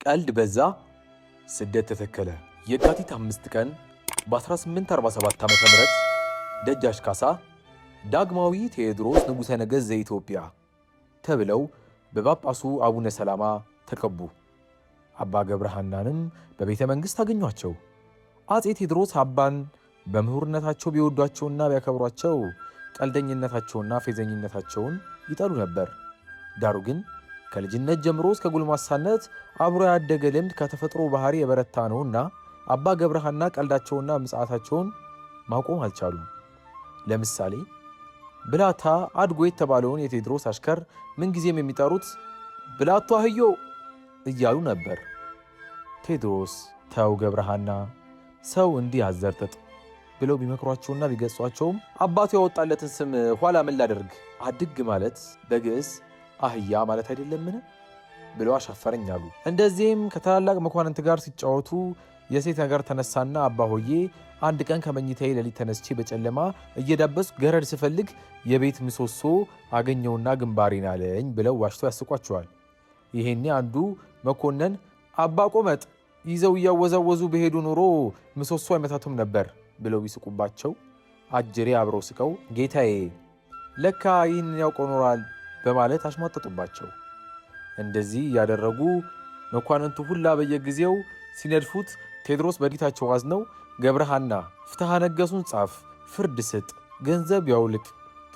ቀልድ በዛ፣ ስደት ተተከለ። የካቲት 5 ቀን በ1847 ዓ.ም ደጃች ካሳ ዳግማዊ ቴዎድሮስ ንጉሠ ነገሥት ዘኢትዮጵያ ተብለው በጳጳሱ አቡነ ሰላማ ተቀቡ። አባ ገብረሐናንም በቤተ መንግሥት አገኟቸው። አፄ ቴዎድሮስ አባን በምሁርነታቸው ቢወዷቸውና ቢያከብሯቸው ቀልደኝነታቸውና ፌዘኝነታቸውን ይጠሉ ነበር። ዳሩ ግን ከልጅነት ጀምሮ እስከ ጎልማሳነት አብሮ ያደገ ልምድ ከተፈጥሮ ባህሪ የበረታ ነውና አባ ገብረሐና ቀልዳቸውና ምጽአታቸውን ማቆም አልቻሉም። ለምሳሌ ብላታ አድጎ የተባለውን የቴዎድሮስ አሽከር ምንጊዜም የሚጠሩት ብላቱ አህዮ እያሉ ነበር። ቴዎድሮስ ተው ገብረሐና፣ ሰው እንዲህ አዘርጥጥ ብለው ቢመክሯቸውና ቢገጿቸውም አባቱ ያወጣለትን ስም ኋላ ምን ላደርግ፣ አድግ ማለት በግዕዝ አህያ ማለት አይደለምን ብለው አሻፈረኝ አሉ። እንደዚህም ከታላላቅ መኳንንት ጋር ሲጫወቱ የሴት ነገር ተነሳና አባ ሆዬ አንድ ቀን ከመኝታዬ ሌሊት ተነስቼ በጨለማ እየዳበስኩ ገረድ ስፈልግ የቤት ምሰሶ አገኘውና ግንባሬን አለኝ ብለው ዋሽተው ያስቋቸዋል። ይሄኔ አንዱ መኮንን አባ ቆመጥ ይዘው እያወዛወዙ በሄዱ ኖሮ ምሰሶ አይመታቱም ነበር ብለው ቢስቁባቸው አጅሬ አብረው ስቀው ጌታዬ ለካ ይህንን ያውቀው ኖሯል በማለት አሽሟጠጡባቸው። እንደዚህ እያደረጉ መኳንንቱ ሁላ በየጊዜው ሲነድፉት ቴዎድሮስ በጌታቸው አዝነው ገብረሐና ፍትሐ ነገሡን ጻፍ፣ ፍርድ ስጥ፣ ገንዘብ ያውልቅ፣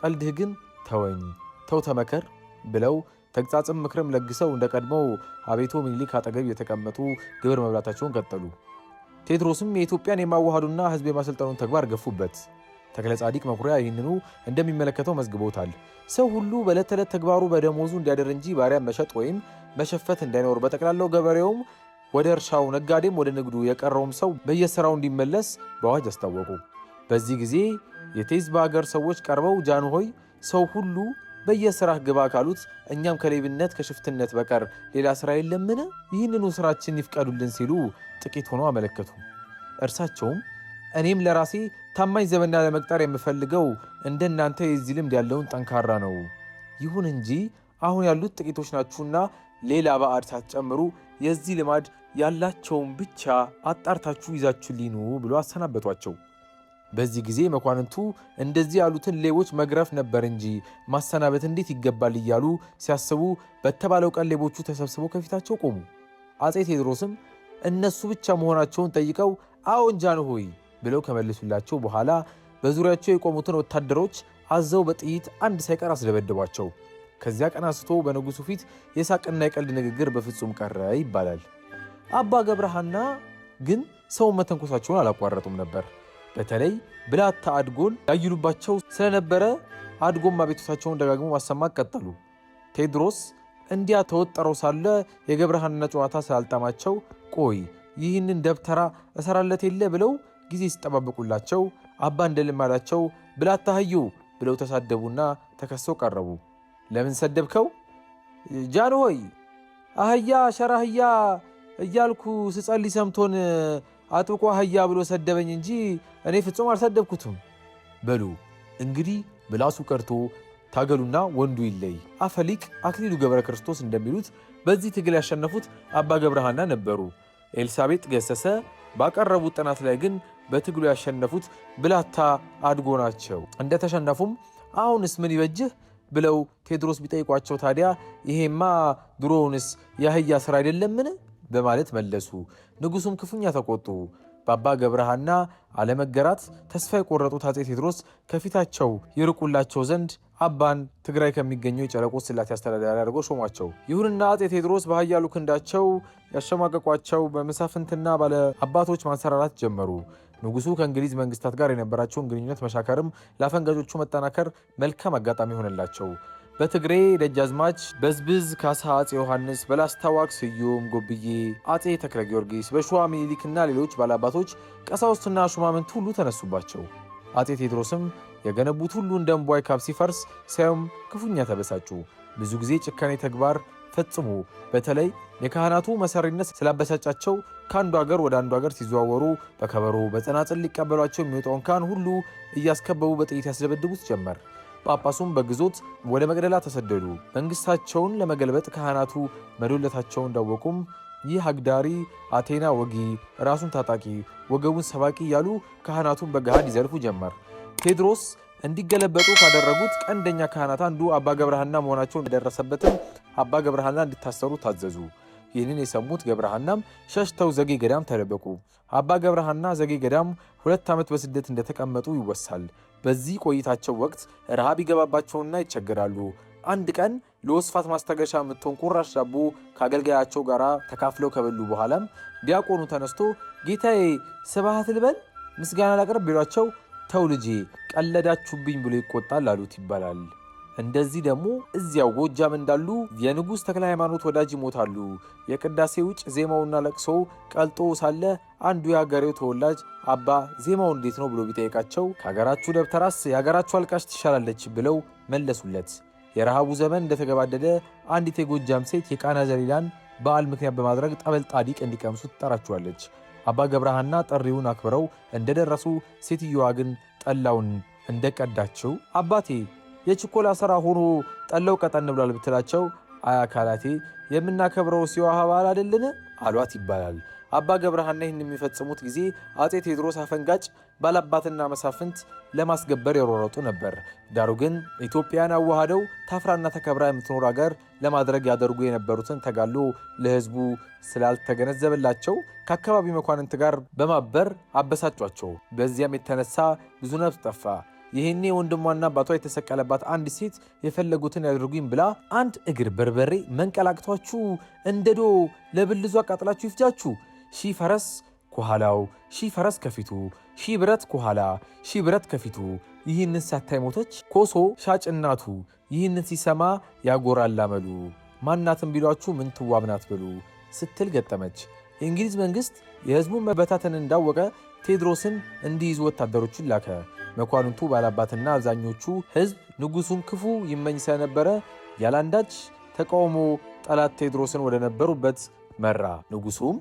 ቀልድህ ግን ተወኝ፣ ተው ተመከር ብለው ተግሣጽም ምክርም ለግሰው እንደ ቀድሞው አቤቶ ምኒልክ አጠገብ የተቀመጡ ግብር መብላታቸውን ቀጠሉ። ቴዎድሮስም የኢትዮጵያን የማዋሃዱና ሕዝብ የማሰልጠኑን ተግባር ገፉበት። ተክለ ጻዲቅ መኩሪያ ይህንኑ እንደሚመለከተው መዝግቦታል። ሰው ሁሉ በዕለት ተዕለት ተግባሩ በደሞዙ እንዲያደር እንጂ ባሪያ መሸጥ ወይም መሸፈት እንዳይኖር፣ በጠቅላላው ገበሬውም ወደ እርሻው፣ ነጋዴም ወደ ንግዱ፣ የቀረውም ሰው በየሥራው እንዲመለስ በአዋጅ አስታወቁ። በዚህ ጊዜ የቴዝባ ሀገር ሰዎች ቀርበው ጃንሆይ ሰው ሁሉ በየሥራህ ግባ ካሉት እኛም ከሌብነት ከሽፍትነት በቀር ሌላ ሥራ የለምን? ይህንኑ ሥራችን ይፍቀዱልን ሲሉ ጥቂት ሆነው አመለከቱ። እርሳቸውም እኔም ለራሴ ታማኝ ዘበና ለመቅጠር የምፈልገው እንደናንተ የዚህ ልምድ ያለውን ጠንካራ ነው። ይሁን እንጂ አሁን ያሉት ጥቂቶች ናችሁና ሌላ ባዕድ ሳትጨምሩ የዚህ ልማድ ያላቸውን ብቻ አጣርታችሁ ይዛችሁልኝ ኑ ብሎ አሰናበቷቸው። በዚህ ጊዜ መኳንንቱ እንደዚህ ያሉትን ሌቦች መግረፍ ነበር እንጂ ማሰናበት እንዴት ይገባል እያሉ ሲያስቡ በተባለው ቀን ሌቦቹ ተሰብስበው ከፊታቸው ቆሙ። አፄ ቴዎድሮስም እነሱ ብቻ መሆናቸውን ጠይቀው አዎን ጃንሆይ ብለው ከመለሱላቸው በኋላ በዙሪያቸው የቆሙትን ወታደሮች አዘው በጥይት አንድ ሳይቀር አስደበደቧቸው። ከዚያ ቀን አንስቶ በንጉሱ ፊት የሳቅና የቀልድ ንግግር በፍጹም ቀረ ይባላል። አባ ገብረሐና ግን ሰውን መተንኮሳቸውን አላቋረጡም ነበር። በተለይ ብላታ አድጎን ያይሉባቸው ስለነበረ አድጎም አቤቱታቸውን ደጋግሞ ማሰማት ቀጠሉ። ቴዎድሮስ እንዲያ ተወጠረው ሳለ የገብረሐና ጨዋታ ስላልጣማቸው ቆይ ይህንን ደብተራ እሰራለት የለ ብለው ጊዜ ሲጠባበቁላቸው አባ እንደልማዳቸው ብላታ አህዮ ብለው ተሳደቡና ተከሰው ቀረቡ። ለምን ሰደብከው? ጃንሆይ አህያ ሸራ አህያ እያልኩ ስጸልይ ሰምቶን አጥብቆ አህያ ብሎ ሰደበኝ እንጂ እኔ ፍጹም አልሰደብኩትም። በሉ እንግዲህ ምላሱ ቀርቶ ታገሉና ወንዱ ይለይ። አፈሊቅ አክሊሉ ገብረ ክርስቶስ እንደሚሉት በዚህ ትግል ያሸነፉት አባ ገብረሐና ነበሩ። ኤልሳቤጥ ገሰሰ ባቀረቡት ጥናት ላይ ግን በትግሉ ያሸነፉት ብላታ አድጎ ናቸው። እንደተሸነፉም አሁንስ ምን ይበጅህ ብለው ቴዎድሮስ ቢጠይቋቸው ታዲያ ይሄማ ድሮውንስ የአህያ ስራ አይደለምን በማለት መለሱ። ንጉሱም ክፉኛ ተቆጡ። በአባ ገብረሐና አለመገራት ተስፋ የቆረጡት አፄ ቴዎድሮስ ከፊታቸው ይርቁላቸው ዘንድ አባን ትግራይ ከሚገኘው የጨረቆስ ሥላሴ አስተዳዳሪ አድርገው ሾሟቸው። ይሁንና አፄ ቴዎድሮስ በኃያሉ ክንዳቸው ያሸማቀቋቸው በመሳፍንትና ባለ አባቶች ማንሰራራት ጀመሩ። ንጉሱ ከእንግሊዝ መንግስታት ጋር የነበራቸውን ግንኙነት መሻከርም ለአፈንጋጮቹ መጠናከር መልካም አጋጣሚ ሆነላቸው። በትግሬ ደጃዝማች በዝብዝ ካሳ አፄ ዮሐንስ፣ በላስታ ዋግ ስዩም ጎብዬ፣ አፄ ተክለ ጊዮርጊስ፣ በሸዋ ሚኒሊክና ሌሎች ባላባቶች ቀሳውስትና ሹማምንት ሁሉ ተነሱባቸው። አፄ ቴዎድሮስም የገነቡት ሁሉ እንደ እምቧይ ካብ ሲፈርስ ሲያዩም ክፉኛ ተበሳጩ። ብዙ ጊዜ ጭካኔ ተግባር ፈጽሙ። በተለይ የካህናቱ መሰሪነት ስላበሳጫቸው ከአንዱ ሀገር ወደ አንዱ ሀገር ሲዘዋወሩ በከበሮ በጸናጽል ሊቀበሏቸው የሚወጣውን ካህን ሁሉ እያስከበቡ በጥይት ያስደበድቡት ጀመር። ጳጳሱም በግዞት ወደ መቅደላ ተሰደዱ። መንግስታቸውን ለመገልበጥ ካህናቱ መዶለታቸውን እንዳወቁም ይህ አግዳሪ አቴና ወጊ፣ ራሱን ታጣቂ፣ ወገቡን ሰባቂ እያሉ ካህናቱን በገሃድ ይዘልፉ ጀመር። ቴዎድሮስ እንዲገለበጡ ካደረጉት ቀንደኛ ካህናት አንዱ አባ ገብረሃና መሆናቸውን የደረሰበትም አባ ገብረሃና እንዲታሰሩ ታዘዙ። ይህንን የሰሙት ገብረሃናም ሸሽተው ዘጌ ገዳም ተደበቁ። አባ ገብረሃና ዘጌ ገዳም 2 ዓመት በስደት እንደተቀመጡ ይወሳል። በዚህ ቆይታቸው ወቅት ረሃብ ይገባባቸውና ይቸገራሉ። አንድ ቀን ለወስፋት ማስታገሻ የምትሆን ቁራሽ ዳቦ ከአገልጋያቸው ጋር ተካፍለው ከበሉ በኋላም ዲያቆኑ ተነስቶ "ጌታዬ፣ ስብሐት ልበል፣ ምስጋና ላቅርብ?" ቢሏቸው "ተው ልጄ፣ ቀለዳችሁብኝ" ብሎ ይቆጣል አሉት ይባላል። እንደዚህ ደግሞ እዚያው ጎጃም እንዳሉ የንጉሥ ተክለ ሃይማኖት ወዳጅ ይሞታሉ። የቅዳሴ ውጭ ዜማውና ለቅሶው ቀልጦ ሳለ አንዱ የሀገሬው ተወላጅ "አባ፣ ዜማው እንዴት ነው?" ብሎ ቢጠይቃቸው "ከሀገራችሁ ደብተራስ የሀገራችሁ አልቃሽ ትሻላለች" ብለው መለሱለት። የረሃቡ ዘመን እንደተገባደደ አንዲት የጎጃም ሴት የቃና ዘሊላን በዓል ምክንያት በማድረግ ጠበል ጣዲቅ እንዲቀምሱ ትጠራቸዋለች። አባ ገብረሃና ጥሪውን አክብረው እንደደረሱ ሴትየዋ ግን ጠላውን እንደቀዳችው "አባቴ፣ የችኮላ ስራ ሆኖ ጠላው ቀጠን ብሏል" ብትላቸው "አያካላቴ፣ የምናከብረው ሲዋሃ በዓል አይደልን?" አሏት ይባላል። አባ ገብረሃና ይህን የሚፈጽሙት ጊዜ አፄ ቴዎድሮስ አፈንጋጭ ባላባትና መሳፍንት ለማስገበር የሮረጡ ነበር። ዳሩ ግን ኢትዮጵያን አዋህደው ታፍራና ተከብራ የምትኖር አገር ለማድረግ ያደርጉ የነበሩትን ተጋድሎ ለሕዝቡ ስላልተገነዘበላቸው ከአካባቢው መኳንንት ጋር በማበር አበሳጯቸው። በዚያም የተነሳ ብዙ ነፍስ ጠፋ። ይህኔ ወንድሟና አባቷ የተሰቀለባት አንድ ሴት የፈለጉትን ያድርጉኝ ብላ "አንድ እግር በርበሬ መንቀላቅቷችሁ እንደዶ ለብልዙ አቃጥላችሁ ይፍጃችሁ፣ ሺህ ፈረስ ከኋላው ሺህ ፈረስ ከፊቱ፣ ሺህ ብረት ከኋላ ሺህ ብረት ከፊቱ፣ ይህንን ሳታይ ሞተች ኮሶ ሻጭ እናቱ፣ ይህንን ሲሰማ ያጎራል አመሉ፣ ማናትም ቢሏችሁ ምንትዋብ ናት በሉ" ስትል ገጠመች። የእንግሊዝ መንግስት የህዝቡን መበታተን እንዳወቀ ቴዎድሮስን እንዲይዙ ወታደሮቹን ላከ። መኳንንቱ፣ ባላባትና አብዛኞቹ ህዝብ ንጉሱን ክፉ ይመኝ ስለነበረ ያለአንዳች ተቃውሞ ጠላት ቴዎድሮስን ወደ ነበሩበት መራ። ንጉሱም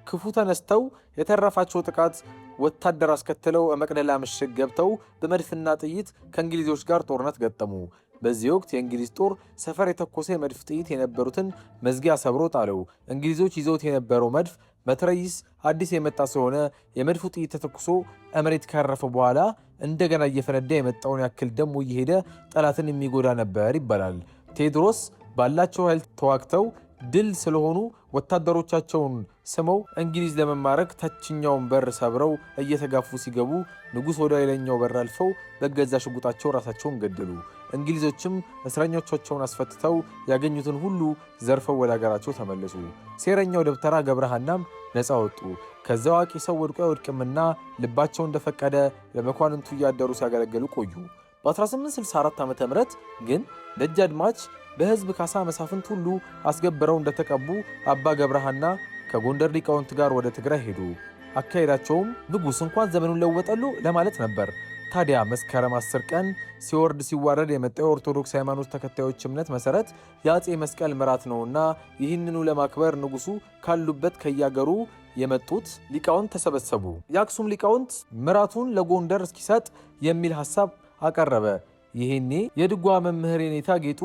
ክፉ ተነስተው የተረፋቸው ጥቃት ወታደር አስከትለው መቅደላ ምሽግ ገብተው በመድፍና ጥይት ከእንግሊዞች ጋር ጦርነት ገጠሙ። በዚህ ወቅት የእንግሊዝ ጦር ሰፈር የተኮሰ የመድፍ ጥይት የነበሩትን መዝጊያ ሰብሮ ጣለው። እንግሊዞች ይዘውት የነበረው መድፍ መትረይስ አዲስ የመጣ ስለሆነ የመድፉ ጥይት ተተኩሶ መሬት ካረፈ በኋላ እንደገና እየፈነዳ የመጣውን ያክል ደሞ እየሄደ ጠላትን የሚጎዳ ነበር ይባላል። ቴዎድሮስ ባላቸው ኃይል ተዋግተው ድል ስለሆኑ ወታደሮቻቸውን ስመው እንግሊዝ ለመማረክ ታችኛውን በር ሰብረው እየተጋፉ ሲገቡ ንጉሥ ወደ ሌላኛው በር አልፈው በገዛ ሽጉጣቸው ራሳቸውን ገደሉ። እንግሊዞችም እስረኞቻቸውን አስፈትተው ያገኙትን ሁሉ ዘርፈው ወደ ሀገራቸው ተመለሱ። ሴረኛው ደብተራ ገብረሃናም ነፃ ወጡ። ከዛ አዋቂ ሰው ወድቆ አይወድቅምና ልባቸው እንደፈቀደ ለመኳንንቱ እያደሩ ሲያገለግሉ ቆዩ። በ1864 ዓ ም ግን ደጃዝማች በሕዝብ ካሳ መሳፍንት ሁሉ አስገብረው እንደተቀቡ አባ ገብረሃና ከጎንደር ሊቃውንት ጋር ወደ ትግራይ ሄዱ። አካሄዳቸውም ንጉሥ እንኳን ዘመኑን ለወጠሉ ለማለት ነበር። ታዲያ መስከረም 10 ቀን ሲወርድ ሲዋረድ የመጣው የኦርቶዶክስ ሃይማኖት ተከታዮች እምነት መሰረት የአፄ መስቀል ምራት ነውና ይህንኑ ለማክበር ንጉሱ ካሉበት ከያገሩ የመጡት ሊቃውንት ተሰበሰቡ። የአክሱም ሊቃውንት ምራቱን ለጎንደር እስኪሰጥ የሚል ሐሳብ አቀረበ። ይሄኔ የድጓ መምህር የኔታ ጌጡ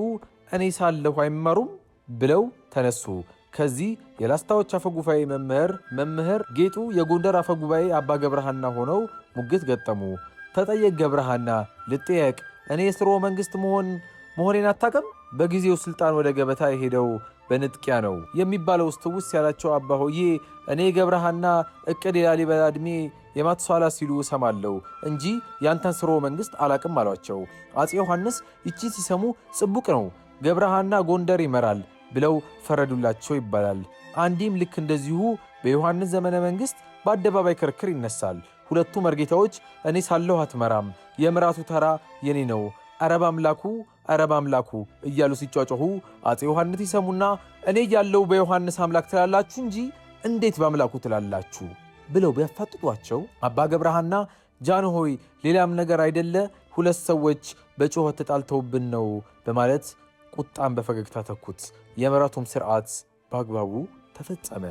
"እኔ ሳለሁ አይማሩም" ብለው ተነሱ። ከዚህ የላስታዎች አፈጉባኤ መምህር ጌጡ የጎንደር አፈጉባኤ አባ ገብረሃና ሆነው ሙግት ገጠሙ። "ተጠየቅ ገብረሃና፣ ልጠየቅ፣ እኔ የስርወ መንግስት መሆኔን አታውቅም? በጊዜው ስልጣን ወደ ገበታ የሄደው በንጥቂያ ነው" የሚባለው ትውስ ያላቸው አባ ሆዬ "እኔ ገብረሃና እቅድ የላሊበላ ዕድሜ የማቱሳላ ሲሉ እሰማለሁ እንጂ ያንተን ስርወ መንግስት አላቅም" አሏቸው። አፄ ዮሐንስ ይቺን ሲሰሙ "ጽቡቅ ነው፣ ገብረሃና ጎንደር ይመራል" ብለው ፈረዱላቸው ይባላል። አንዲም ልክ እንደዚሁ በዮሐንስ ዘመነ መንግስት በአደባባይ ክርክር ይነሳል። ሁለቱ መርጌታዎች "እኔ ሳለሁ አትመራም፣ የምራቱ ተራ የኔ ነው፣ ኧረ በአምላኩ፣ ኧረ በአምላኩ" እያሉ ሲጯጯሁ አፄ ዮሐንስ ይሰሙና "እኔ እያለሁ በዮሐንስ አምላክ ትላላችሁ እንጂ እንዴት በአምላኩ ትላላችሁ?" ብለው ቢያፋጥጧቸው አባ ገብረሃና "ጃንሆይ፣ ሌላም ነገር አይደለ፣ ሁለት ሰዎች በጩኸት ተጣልተውብን ነው" በማለት ቁጣን በፈገግታ ተኩት። የምራቱም ስርዓት በአግባቡ ተፈጸመ።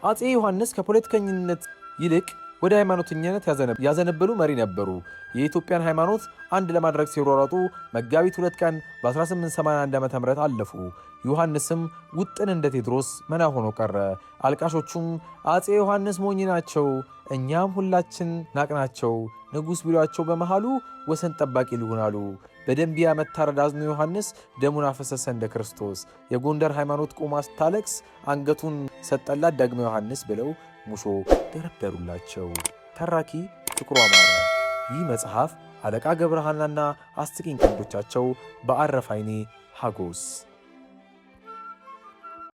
አፄ ዮሐንስ ከፖለቲከኝነት ይልቅ ወደ ሃይማኖተኝነት ያዘነበሉ መሪ ነበሩ። የኢትዮጵያን ሃይማኖት አንድ ለማድረግ ሲሯሯጡ መጋቢት 2 ቀን በ1881 ዓ ም አለፉ። ዮሐንስም ውጥን እንደ ቴዎድሮስ መና ሆኖ ቀረ። አልቃሾቹም አፄ ዮሐንስ ሞኝ ናቸው፣ እኛም ሁላችን ናቅናቸው፣ ንጉሥ ቢሏቸው በመሃሉ ወሰን ጠባቂ ልሁን አሉ። በደንቢያ መታረድ አዝኖ ዮሐንስ ደሙን አፈሰሰ እንደ ክርስቶስ። የጎንደር ሃይማኖት ቆማ ስታለቅስ አንገቱን ሰጠላት ዳግመ ዮሐንስ ብለው ሙሾ ደረደሩላቸው። ተራኪ ፍቅሩ አማረ። ይህ መጽሐፍ አለቃ ገብረሃናና አስቂኝ ቀልዶቻቸው በአረፋይኔ ሀጎስ።